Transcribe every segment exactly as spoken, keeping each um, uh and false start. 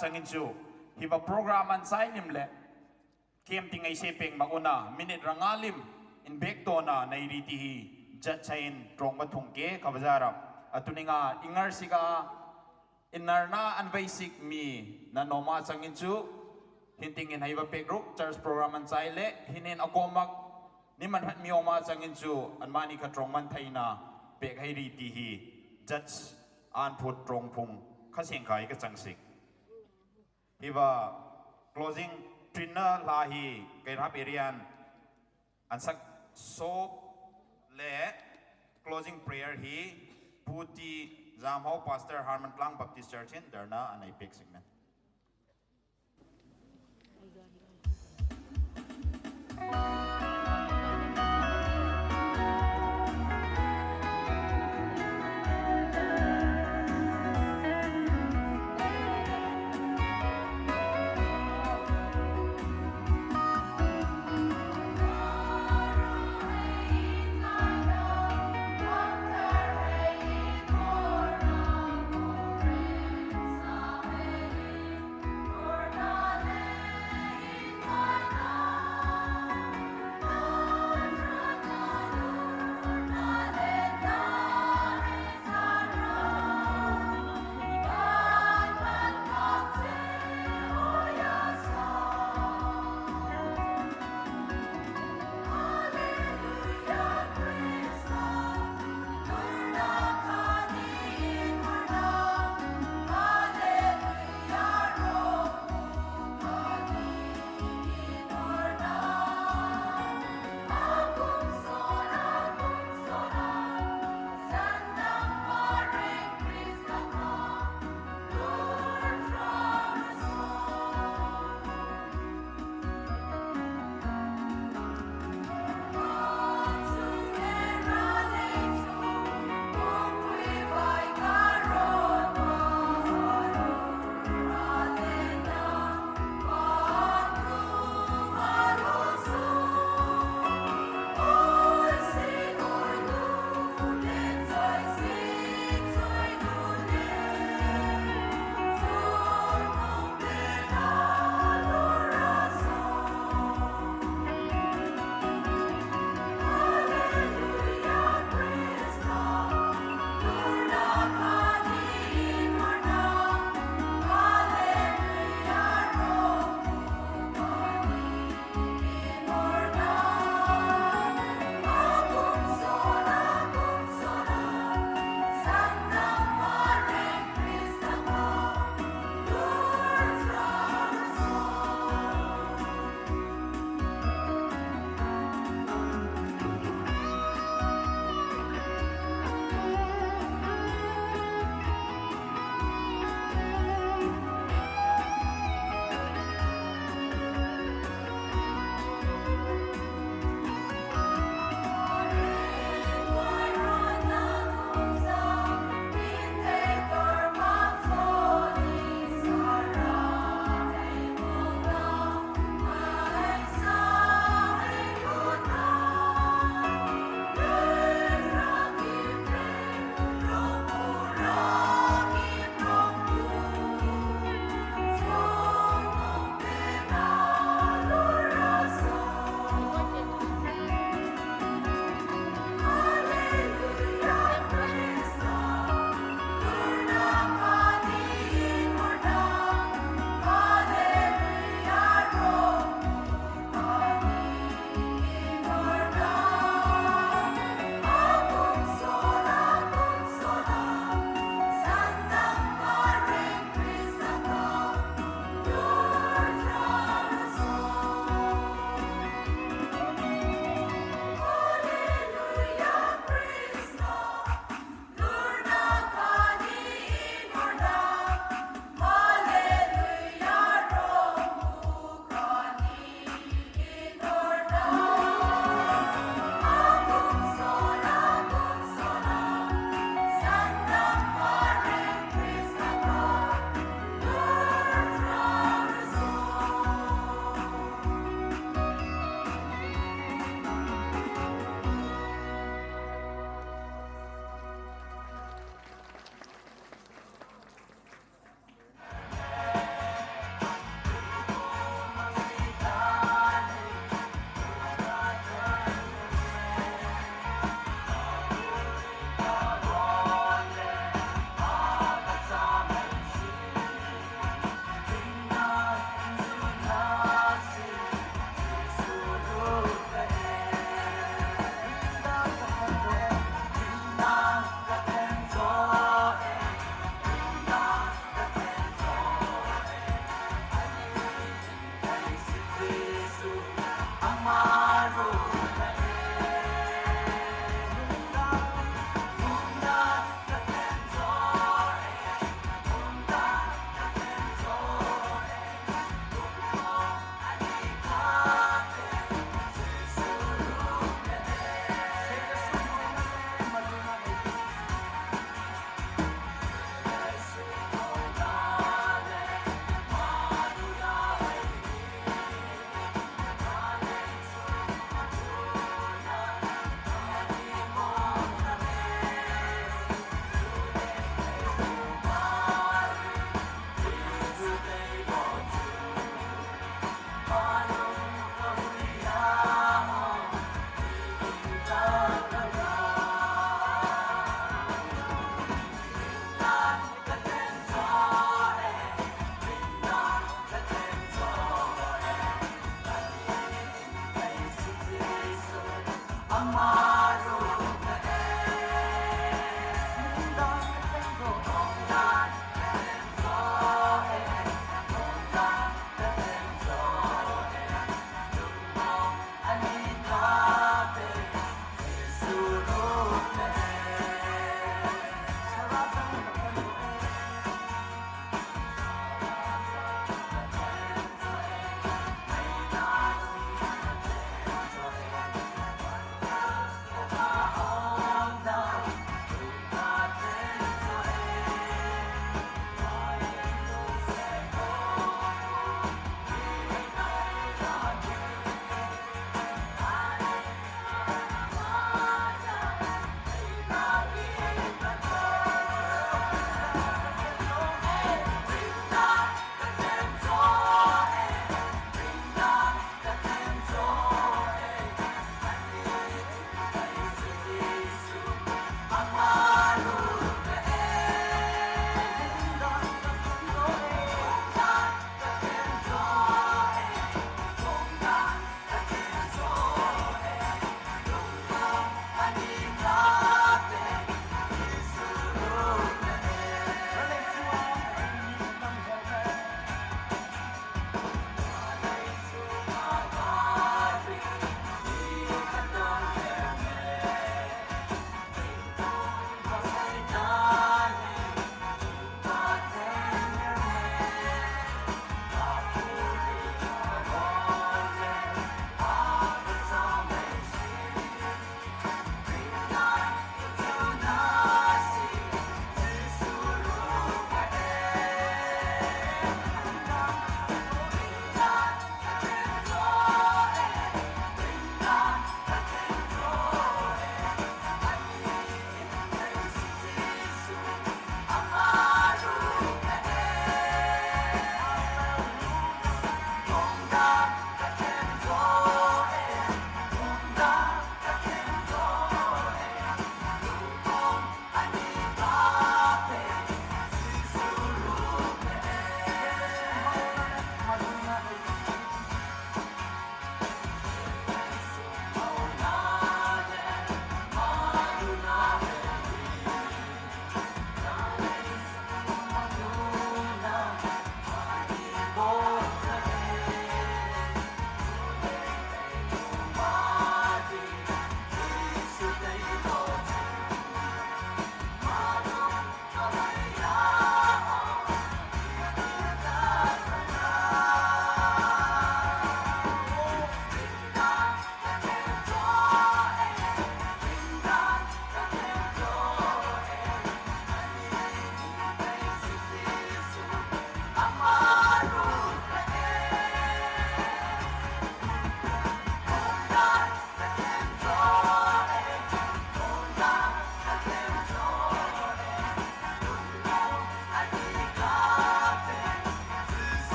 Changin chu, hiba program an chai lim le, kem ting ai se peng mak una, minute ra nga lim, in bek tona nai ri ti hi, judge hain trong ba thung ke, kaba zara. Atuni nga, ingar sik a, inarna an vai sik mi, na noma changin chu, hin ting in haiba pek ruk, church program an chai le, hin hin a komak, ni man hat mi oma changin chu, an mani kha trong man thaina, pek hai ri ti hi, judge, an phut trong phung, kha seng khai ka chang sik. Hiba closing trinna la hi, Kairhap area an, an sak sop le closing prayer hi, Pu T. Zamhau Pastor Harmon Tlang Baptist Church in darna an ai pek sik men.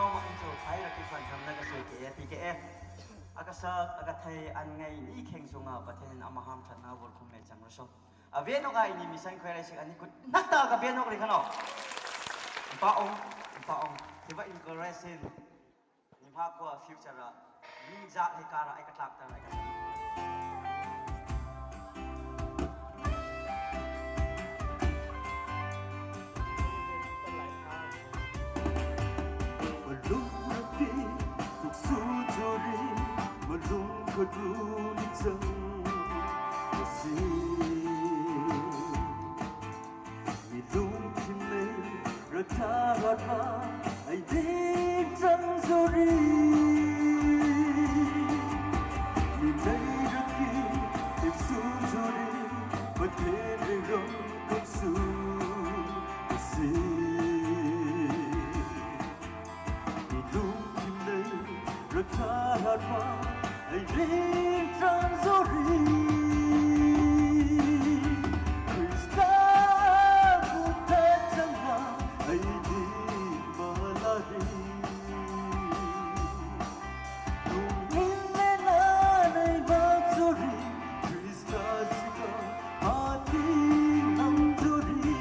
Ong, ong, chu, phai ra ki khan tham na ka sui ke, ti ke e. A ka sak, a ka thei, an ngai ni kheng sunga, Pathen in ama hamthatna vur khum me chang ro so. A ve nok a ini mission khoi rai sik ani kut nak ta ka ve nok ri khan o. Pa ong, pa ong. Ti ba encourage in. Ni ma ko future a. Ni ja he ka ra ai ka tlak ta rai ka. Malung raki, tuk su juri, malung ko duni chang. Kasi. Mi lungkim nei ra tara ai ding chang juri. Mi nei ra ki, tuk su juri, Pathen ri rong kong su. Kasi. Mi lungkim nei ra tara ai ding chang juri. Krista buktat chang ai ding malari. Lungkim nei na nei bak juri. Krista sika mati nang juri.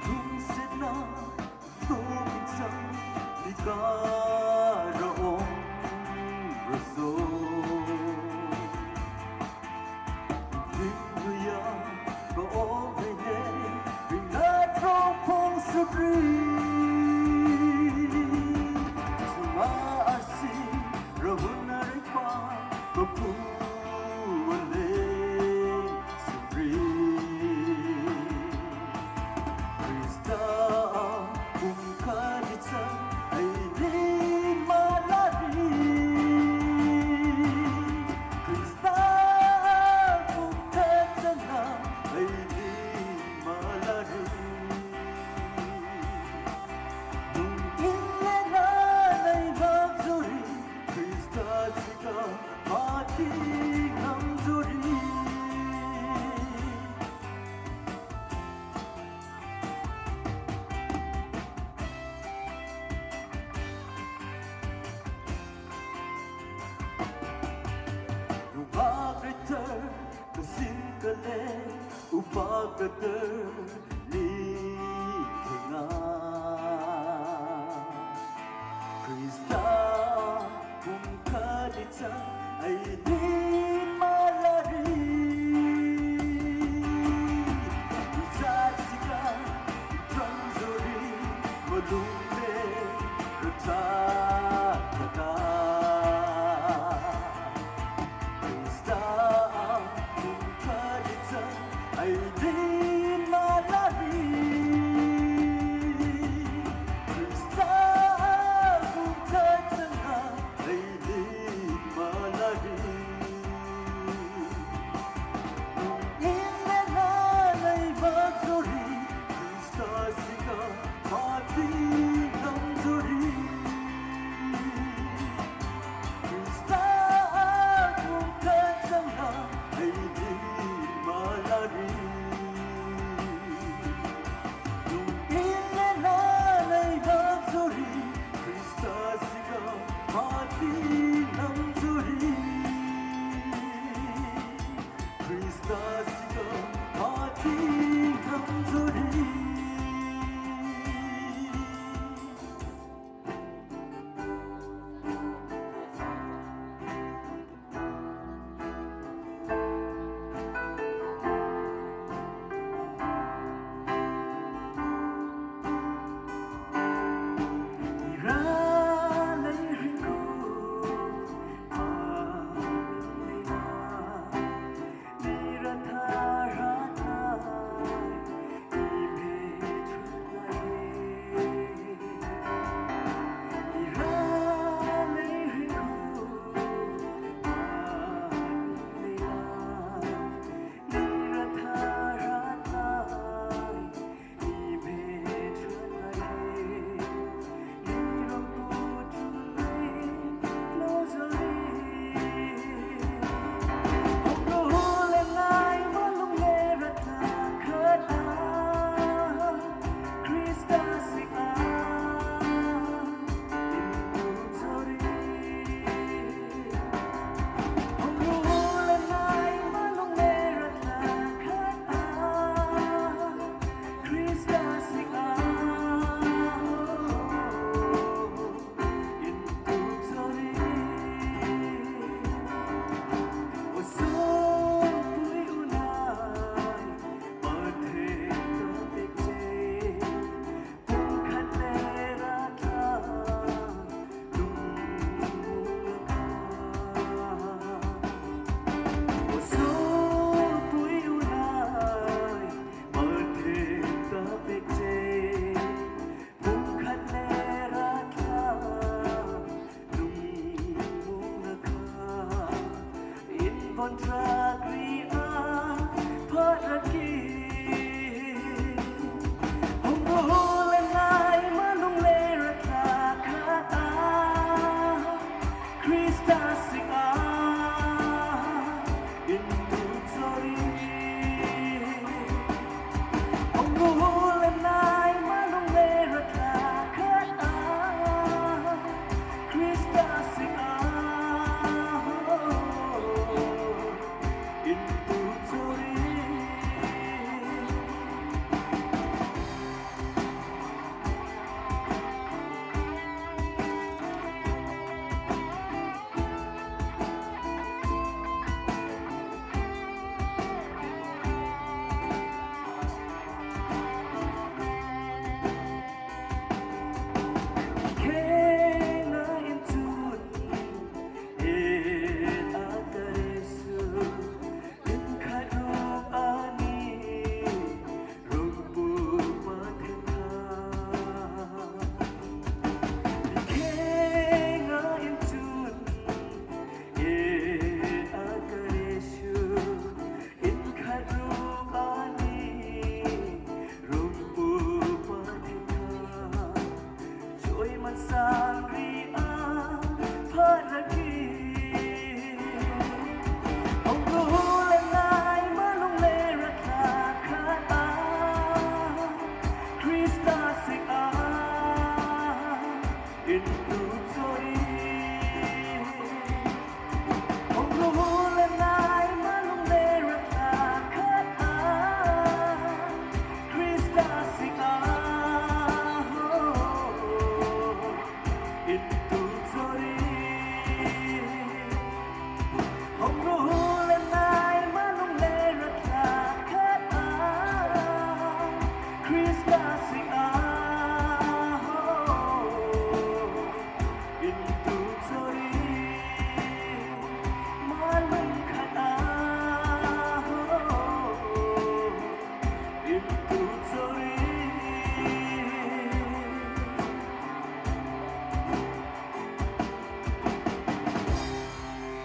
Lungsetna, lungsetna, ni kara ong raso. Lungsetna, ka ong hei hei, ring na trong phong sutri. Suma asi, ra hun na ring pa, ka pu Pu ale suri. Krista bung kadicha ai ding malari. Krista bung kadicha ai ding malari. Bung inle na nai bak juri. Krista sika mati nang juri. Luma Peter, kasin kale, upa Peter, ni kenga. Krista bung kadicha ai ding malari. Ijat sika i trang juri malung me ra tara. Krista bung kadicha ai ding malari. Krista bung kadicha ai ding malari. Bung inle na nai bak juri. Krista sika mati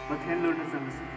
Pathen lorna chang asi.